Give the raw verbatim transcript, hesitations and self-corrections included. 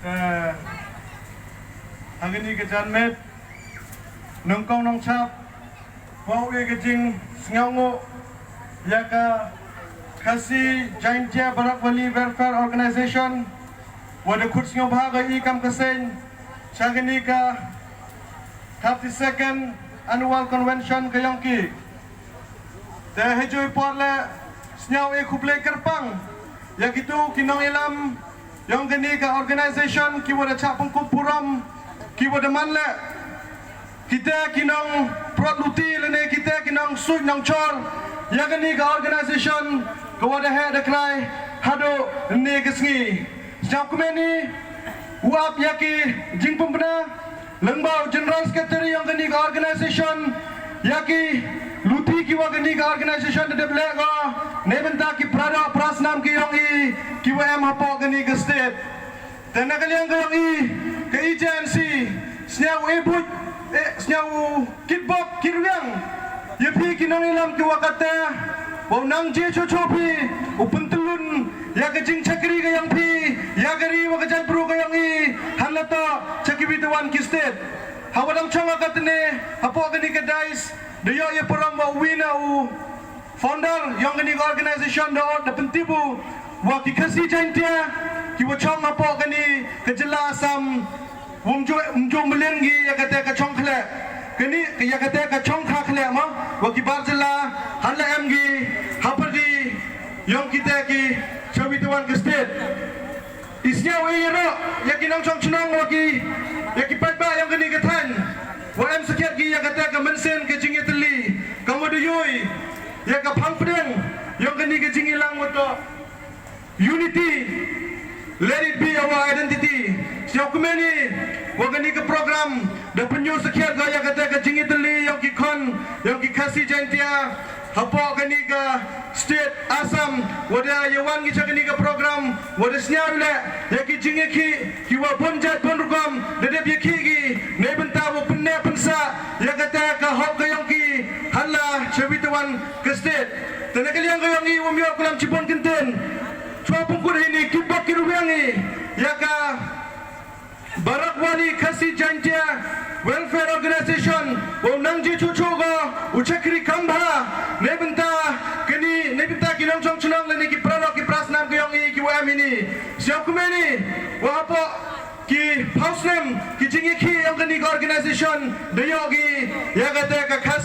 Eh, ha kani ka janmiet, nyngkong nongchap, wow e ka jingsñiawngooh ya ka Khasi Jaintia Barak Valley Welfare Organization, wa da khut sñiawbha ko i kam ka seiñ cha kani ka thirty-second Annual Convention ka yong ki. Te heijooh i por le, sñiaw e khublei kyrpang ya kitu ki nongyalam yong kani ka organization, ki wa da chah pynkup burom, ki wa da man le kita ki nongprot luti lane kita ki nongsuit nongchor ya kani ka organization, ka wa da heh da krai hadooh ynne ka sngi. Sñiawkmen i u ap ya ki jingpynbna lyngba u General Secretary yong kani ka organization, ya ki luti ki wa kani ka organization da dep leh ko neibynta ki para doh para snam ki yong i ki wa em hapoh kani ka state. Te na ka liang ka yong i, ka E J N C, sñiaw e buit, eh, sñiaw kitbok kirwiang ya phi ki nongyalam ki wa katte, wow nang jia chooh chooh phi u pyntyllun ya ka jingchakri ka yong phi ya ka ri wa ka jaitbru ka yong i, hanlada cha kiwi tawon ki state. Ha wa dang chong ha katne, hapoh kani ka dais, da yoh ya parom wa uwi na u founder yong kani ka organization da ong, da pyntip u wa ki Khasi Jaintia ki wa chong hapoh kani ka jylla Assam, wym jooh, wym jooh mlien ki ya kate ka chong khleh, kani, ya kate ka chong kha khleh mo, wa ki bar jylla, hanla em ki ha pyrdi yong kita ki chawi tawon ka state. I sñiaw e yaroh ya ki nongchong chnong wa ki, ya ki paidbah yong kani ka thaiñ, wa em sakhiat ki ya kate ka mynsiem ka jingyatylli, kam wa da yoh i ya ka phang pdeng yong kani ka jingyalang wa toh Unity, let it be our identity. Sñiawkmen i wa kani ka program da pynyoo sakhiat ko ya kate ka jingyatylli yong ki khon yong ki Khasi Jaintia hapoh kani ka state Assam, wa da yawan ki cha kani ka program, wa da sñiaw le ya ki jingyakhih ki wa bun jait bun rukom da dep yakhih ki neibynta wa pynneh pynsah ya kate ka hok ka yong ki, hanla chawi tawon ka state. Te na ka liang ka yong i, wym yoh klam chibun kyntien, chwa pynkut heini, kitbok kirwiang i ya ka Barak Valley Khasi Jaintia Welfare Organization, wow nang jia chooh chooh ko u chakri khambha neibynta kani, neibynta ki nongchong chnong lane ki para doh ki para snam ka yong i ki wa em heini. Sñiawkmen i wa hapoh ki phaw snem ki jingyakhih yong kani ka organization da yoh ki ya kate ka Khasi